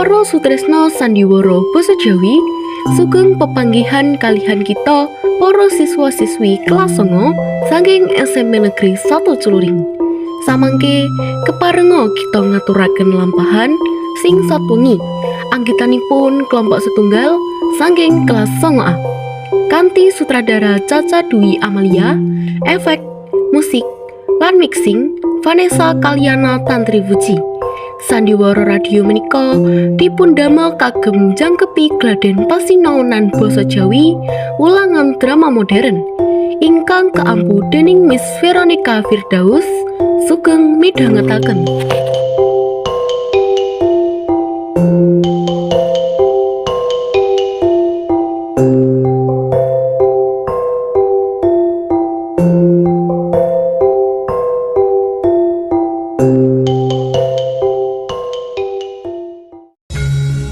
Para sutresna sandiwara basa Jawi sugeng pepanggihan kalihan kita para siswa-siswi kelas 9 saking SMP Negeri 1 Cluring. Samangke keparenga kita ngaturaken lampahan sing wengi anggitanipun kelompok setunggal saking kelas 9A. Kanthi sutradara Caca Dwi Amalia, efek, musik, lan mixing Vanessa Kalyana Tantri Fuji. Sandiwara radio menika dipundamel kagem jangkepi gladen pasinaonan basa Jawi wulangan drama modern ingkang kaampu dening Miss Veronica Firdaus sugeng midhangetaken.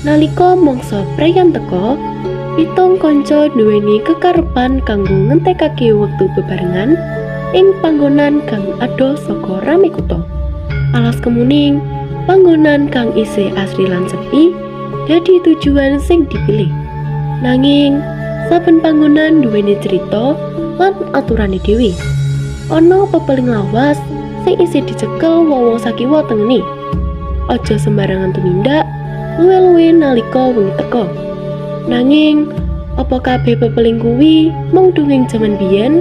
Nalika mangsa preyan teka, pitung kanca nduweni kekarepan kanggo ngentekake wektu bebarengan ing panggonan kang adoh saka rame kutha. Alas Kemuning, panggonan kang isih asri lan sepi, dadi tujuan sing dipilih. Nanging, saben panggonan nduweni cerita lan aturane dhewe. Ana pepeling lawas sing isih dicekel wong-wong sakiwa tengene. Aja sembarangan tumindak, luwe-luwe nalika wengi teka. Nanging, apa kabeh pepeling kuwi mung dongeng jaman biyen?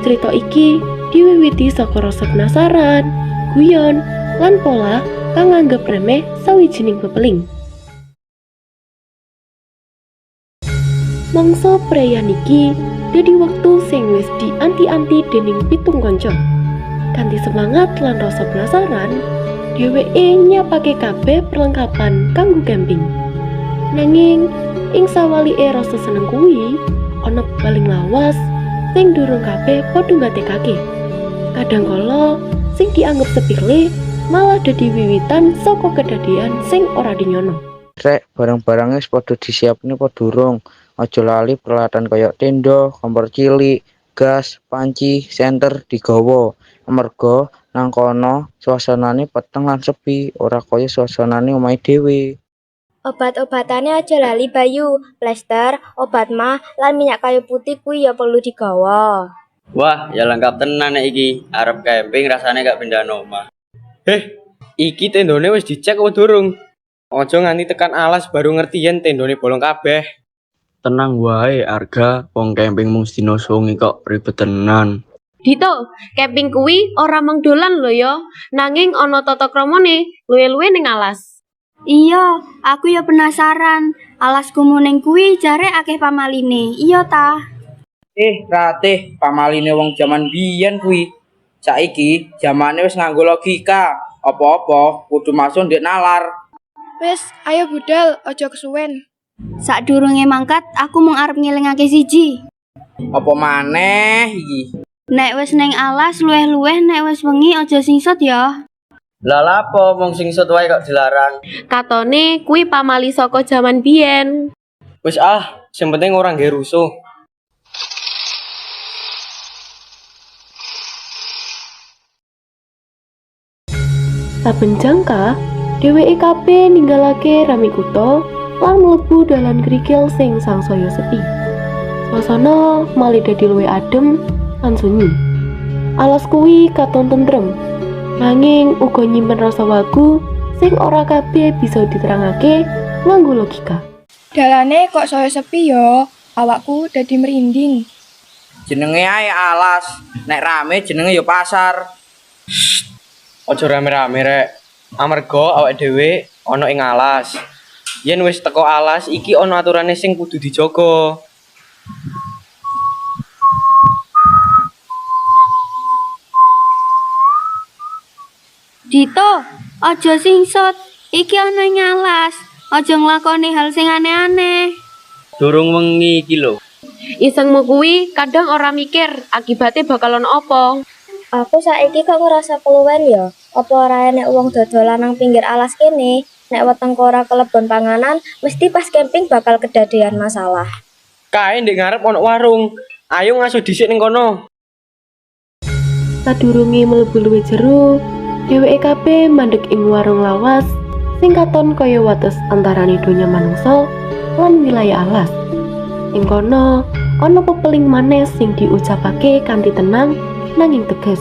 Cerita iki diwiwiti saka rasa penasaran, guyon, lan pola kang nganggep remeh sawijining pepeling. Mangsa preyan iki dadi wektu sing wis dianti-anti dening pitung kanca. Kanthi semangat lan rasa penasaran, dheweke nyiapake kabeh perlengkapan kanggo camping. Nanging, ing sawalike rasa seneng kuwi, ana pepeling lawas sing durung kabeh padha nggatekake. Kadangkala sing dianggep sepele malah dadi wiwitan saka kedadean sing ora dinyana. Rek, barang-barange wis padha disiapne apa durung? Aja lali peralatan kaya tenda, kompor cilik, gas, panci, senter digawa. Amarga nang kono suasanane peteng lan sepi, ora kaya suasanane omahe dhewe. Obat-obatane aja lali, Bayu. Plester, obat mah, lan minyak kayu putih kuwi ya perlu digawa. Wah, ya lengkap tenan nek iki. Arep camping rasane gak pindah omah. Heh, iki tendone wis dicek apa durung? Aja nganti tekan alas baru ngerti yen tendone bolong kabeh. Tenang wae, Arga, wong camping mung sedina sewengi kok ribet tenan. Dito, camping kuwi ora mung dolan lho ya, nanging ana tata kramane, luwe-luwe ning alas. Iya, aku ya penasaran. Alas Kemuning kuwi jare akeh pamaline. Iya ta? Eh, Ratih, pamaline wong jaman biyen kuwi. Saiki jamane wis nganggo logika. Apa-apa kudu masuk ndek nalar. Wis, ayo budal, aja kesuwen. Sadurunge mangkat, aku mung arep ngelingake siji. Apa maneh iki? Nek wis ning alas luweh-luweh nek wis wengi aja singsut ya. Lah lapo mung singsut wae kok dilarang. Katone kuwi pamali saka jaman biyen. Wis ah, sing penting ora nggawe rusuh. Saben jangka, dheweke kabeh ninggalake rame kutha lan mlebu dalan krikil sing sangsaya sepi. Swasana malih dadi luwih adem lan sunyi. Alas kuwi katon tentrem, nanging uga nyimpen rasa wagu sing ora kabeh bisa diterangake nganggo logika. Dalane kok saya sepi ya, awakku dadi merinding. Jenenge ae alas, nek rame jenenge ya pasar. Aja rame-rame rek. Amarga awake dhewe ana ing alas. Yen wis teko alas iki ana aturane sing kudu dijaga. Dito, aja singsut. Iki ana ing alas. Aja nglakoni hal sing aneh-aneh. Durung wengi iki lho. Isengmu kuwi kadang ora mikir akibate bakal ana apa. Aku saiki kok ngerasa keluwen ya. Apa ora enek wong dodolan nang pinggir alas kene? Nek wetengku ora kelebon panganan, mesti pas camping bakal kedadean masalah. Kae ndek ngarep ana warung. Ayo ngaso dhisik ning kono. Sadurunge mlebu luwih jero, dheweke kabeh mandeg ing warung lawas sing katon kaya wates antarane donya manungsa lan wilayah alas. Ing kono ana pepeling maneh sing diucapake kanthi tenang nanging tegas.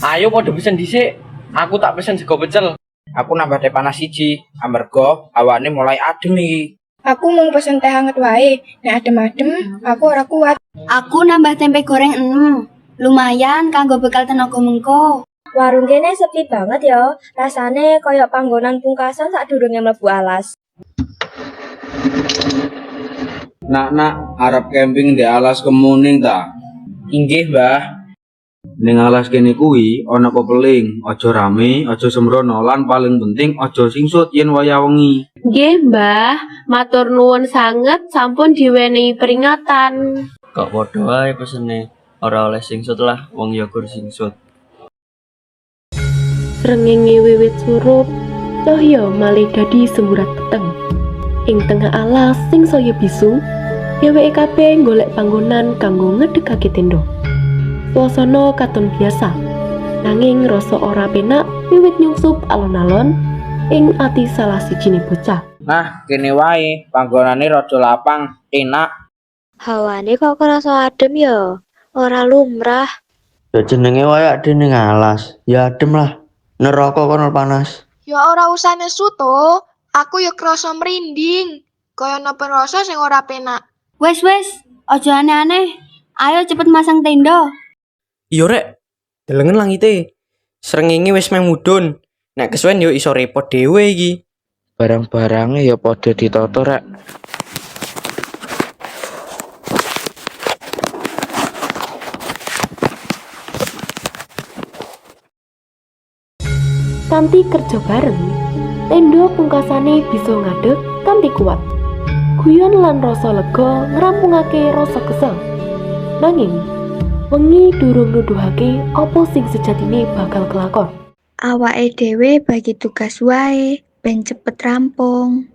Ayo padha pesen dhisik. Aku tak pesen sego pecel. Aku nambah teh panas siji, amarga awane mulai adem iki. Aku mung pesen teh hangat wae. Nek adem-adem, aku ora kuat. Aku nambah tempe goreng 6. Lumayan kanggo bekal tenaga mengko. Warung kene sepi banget ya. Rasane koyo panggonan pungkasan sadurunge mlebu alas. Nak-nak arep camping di alas Kemuning ta? Inggih, Mbah. Ning alas kene kuwi ana pepeling, aja rame, aja sembrono lan paling penting aja singsut yen wayah wengi. Nggih, Mbah, matur nuwun sanget sampun diwenehi peringatan. Kok padha wae pesene. Ora oleh singsut lah, wong ya gur singsut. Srengenge wiwit surup, cahya malih dadi semburat peteng. Ing tengah alas sing saya bisu, dheweke kabeh golek panggonan kanggo ngedegake tenda. Swasana katon biasa, nanging rasa ora penak wiwit nyungsup alon-alon ing ati salah sijine bocah. Nah, kene wae, panggonane rada lapang, enak. Hawane kok kerasa adem ya? Ora lumrah. Ya jenenge wae ade ning alas. Ya adem lah. Neraka kono panas. Ya ora usah nesu to. Aku ya krasa merinding. Kaya napa rasa sing ora penak. Wes wes, aja aneh-aneh. Ayo cepet masang tenda. Iya rek, delengen langite. Srengenge wis meh mudhun. Nek kesuwen yo iso repot dhewe iki. Barang-barange ya padha ditata rek. Kanthi kerja bareng, tenda pungkasane bisa ngadeg kanthi kuat. Guyon lan rasa lega ngrampungake rasa kesel. Nanging, wengi durung nuduhake apa sing sejatine bakal kelakon. Awake dhewe bagi tugas wae ben cepet rampung.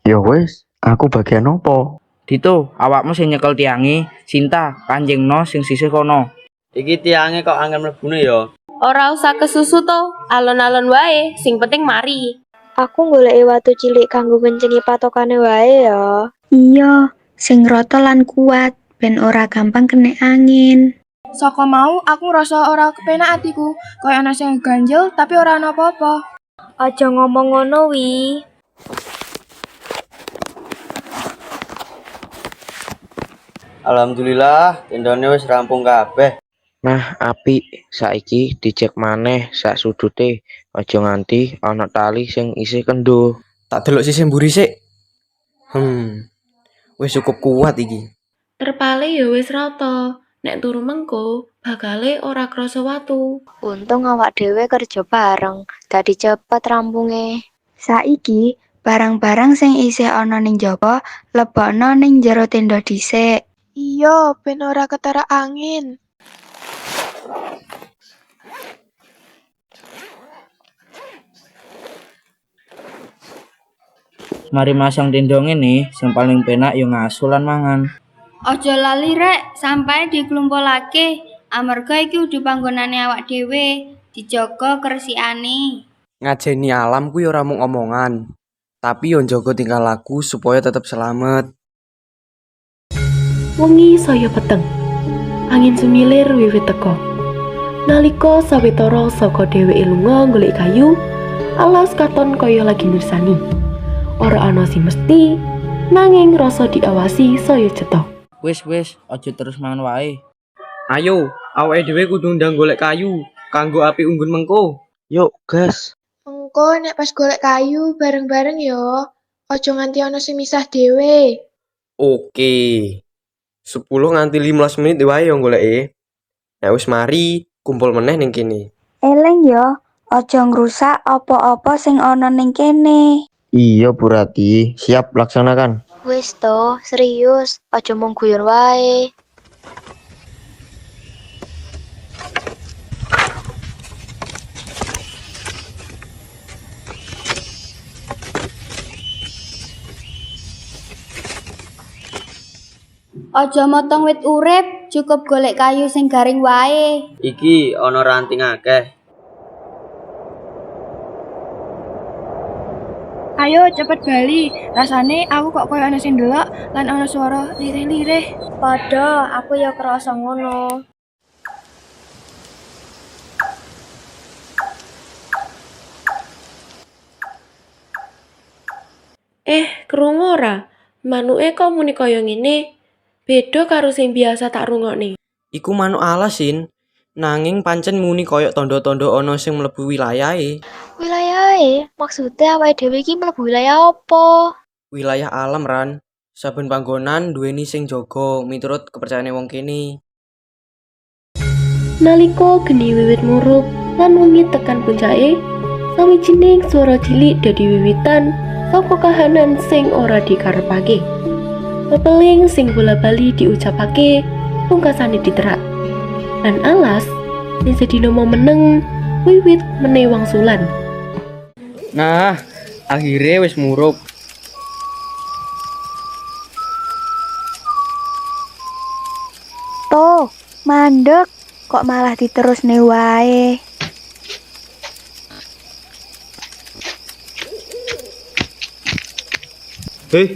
Ya wis, aku bagian opo? Dito, awakmu sing nyekel tiange, Sinta, kancingno sing sisih kono. Iki tiange kok angel mlebune ya. Ora usah kesusu to, alon-alon wae, sing penting mari. Aku goleki watu cilik kanggo ngencengi patokane wae ya. Iya, sing rata lan kuat ben ora gampang kena angin. Saka mau aku ngrasa ora kepenak atiku. Kaya ana sing ganjel tapi ora ana apa-apa. Aja ngomong ngono wi. Alhamdulillah, tendone wis rampung kabeh. Nah, apik. Saiki dicek maneh sak sudute. Aja nganti ana tali sing isih kendho. Tak delok sisih mburi sik. Wis cukup kuat iki. Terpale ya wis rata. Nek turu mengko, bakale ora krasa watu. Untung awak dhewe kerja bareng, dadi cepet rampunge. Saiki barang-barang sing isih ana ning jaba lebokno ning jero tenda dhisik. Iya, ben ora ketara angin. Mari masang tenda ngene, sing paling penak ya ngaso lan mangan. Aja lali rek, sampai diklumpulake. Amarga iki udu panggonane awak dhewe. Dijaga keresikane. Ngajeni alam kuwi ora mung omongan, tapi yo njaga tingkah laku supaya tetep selamat. Wengi saya peteng. Angin sumilir wiwit teka. Nalika sawetara saka dheweke lunga golek kayu, alas katon kaya lagi mirsani. Ora ana sing mesti, nanging rasa diawasi saya cetha. Wis wis, aja terus mangan wae. Ayo, awake dhewe kudu ndang golek kayu kanggo api unggun mengko. Yuk, gas. Mengko nek pas golek kayu bareng-bareng ya. Aja nganti ana sing misah dhewe. Oke. 10 nganti 15 menit wae yo goleke. Nek wis mari, kumpul meneh ning kene. Eleng ya, aja ngrusak apa-apa sing ana ning kene. Iya, Bu Rati, siap laksanakan. Wis to, serius, aja mung guyon wae. Aja motong wit urip, cukup golek kayu sing garing wae. Iki ana ranting akeh. Ayo cepet bali. Rasane aku kok koyo ana sing ndelok lan ana swara lirih-lirih. Padha, aku ya krasa ngono. Eh, krungu ora? Manuke kok muni kaya ngene? Beda karo sing biasa tak rungokne. Iku manuk alas, Sin. Nanging pancen muni koyok tandha-tandha ana sing mlebu wilayahe. Wilayahe, maksudnya awake dhewe iki mlebu wilayah apa? Wilayah alam, Ran. Saben panggonan duweni sing jaga miturut kepercayaane wong kene. Nalika geni wiwit murup lan wengi tekan puncake, sawijining swara cilik dadi wiwitan saka kahanan sing ora dikarepake. Pepeling sing bola-bali diucapake, pungkasane diterak. Lan alas sing sedina mau meneng wiwit meneh wangsulan. Nah, akhire wis murup. Toh, mandek kok malah diterusne wae. Heh,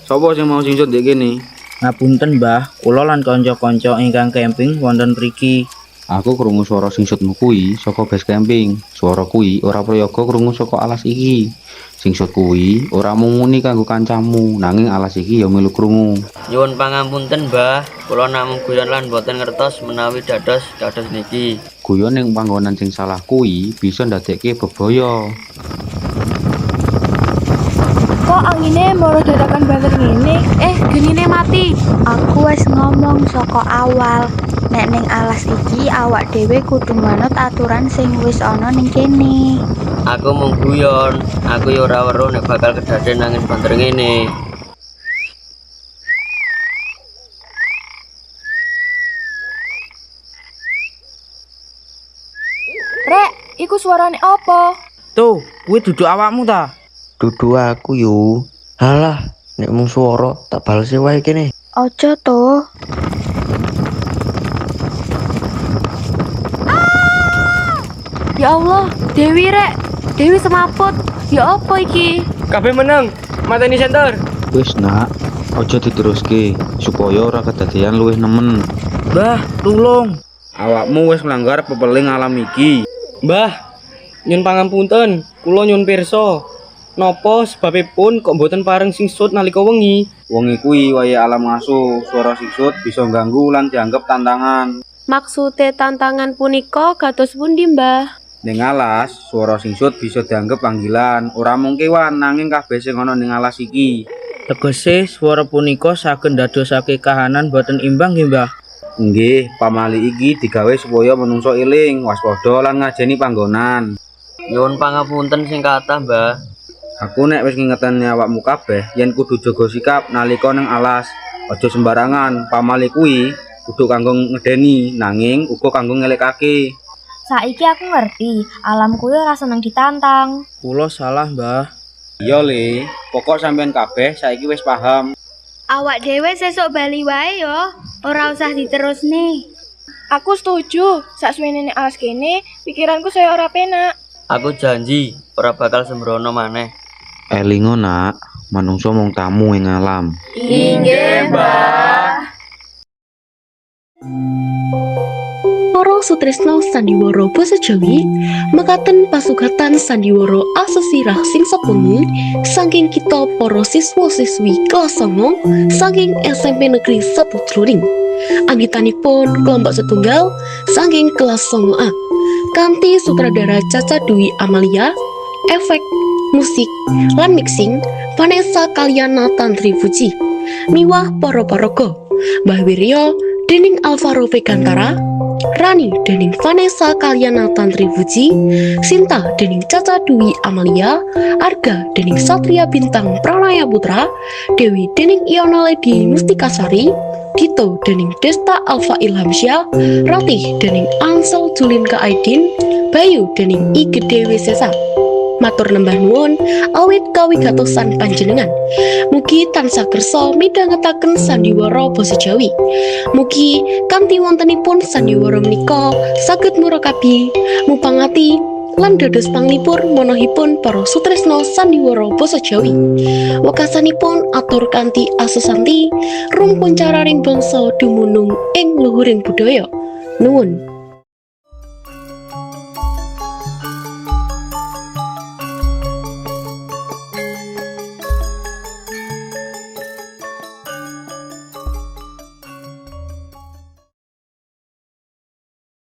sapa sing mau singsut ndek kene? Ngapunten, Mbah, kula lan kanca-kanca ingkang camping wonten mriki. Aku krungu swara singsutmu kuwi saka base camping. Swara kuwi ora prayoga krungu saka alas iki. Singsut kuwi ora mung muni kanggo kancamu, nanging alas iki ya melu krungu. Nyuwun pangapunten, Mbah. Kula namung guyon lan boten ngertos menawi dados kados niki. Guyon ning panggonan sing salah kuwi bisa ndadekke bebaya. Kok angine moro dadakan banget ngene? Eh, genine mati. Aku wis ngomong saka awal, nek ning alas iki awak dhewe kudu manut aturan sing wis ana ning kene. Aku mung guyon, aku yo ora weruh nek bakal kedaden angin banter ngene. Rek, iku suarane apa? Tuh, kuwi duduk awakmu ta? Dudu aku yo. Halah, nek mung swara tak balesi wae kene. Aja toh. Ya Allah, Dewi rek. Dewi semaput. Ya apa iki? Kabeh meneng, mateni senter. Wis nak, aja diteruske supaya ora kedadean luwih nemen. Mbah, tulung. Awakmu wis nglanggar pepeling alam iki. Mbah, nyun pangapunten, kula nyun pirsa. Napa sebabipun kok mboten pareng singsut nalika wengi? Wengi kuwi wayah alam ngaso, swara singsut bisa ngganggu lan dianggep tantangan. Maksude tantangan punika kados pundi, Mbah? Ning alas, swara singsut bisa dianggep panggilan, ora mung kewan nanging kabeh sing ana ning alas iki. Tegese swara punika saged ndadosake kahanan boten imbang nggih, Mbah. Nggih, pamali iki digawe supaya menungso eling, waspada lan ngajeni panggonan. Nyuwun pangapunten sing kathah, Mbah. Aku nek wis ngingeteni awakmu kabeh yen kudu jaga sikap nalika nang alas. Aja sembarangan, pamali kuwi kudu kanggo ngedeni nanging uga kanggo ngelekake. Saiki aku ngerti, alam kuwi ora seneng ditantang. Kula salah, Mbah. Iya le, pokok sampean kabeh saiki wis paham. Awak dhewe sesuk bali wae yo, ora usah diterusne. Aku setuju. Saksuwene ning alas kene, pikiranku saya ora penak. Aku janji ora bakal sembrono maneh. Elingo nak, manungsa mung tamu ing alam. Inggih, Mbah. Para sutresna sandiwara basa Jawi, mekaten pasugatan sandiwara asesirah singsot wengi saking kita para siswa-siswi kelas 9 saking SMP Negeri 1 Cluring. Anggitanipun kelompok setunggal saking kelas 9A. Kanthi sutradara Caca Dwi Amalia, efek, musik, lan mixing Vanessa Kalyana Tantri Fuji. Miwah para paraga, Mbah Wiryo dening Alvaro Vegantara, Rani dening Vanessa Kalyana Tantri Fuji, Sinta dening Caca Dwi Amalia, Arga dening Satria Bintang Pranaya Putra, Dewi dening Iona Lady Mustikasari, Dito dening Desta Alfa Ilhamsyah, Ratih dening Ansel Julinka Aidin, Bayu dening I Gede Wisesa. Matur nembah nuwun awit kawigatosan panjenengan. Mugi tansah kersa midhangetaken sandiwara basa Jawi. Mugi kanthi wontenipun sandiwara menika saged murakabi, mupangati lan dados panglipur monohipun para sutresna sandiwara basa Jawi. Wekasanipun atur kanthi asesanti rum kuncararing bangsa dumunung ing luhuring budaya. Nuwun.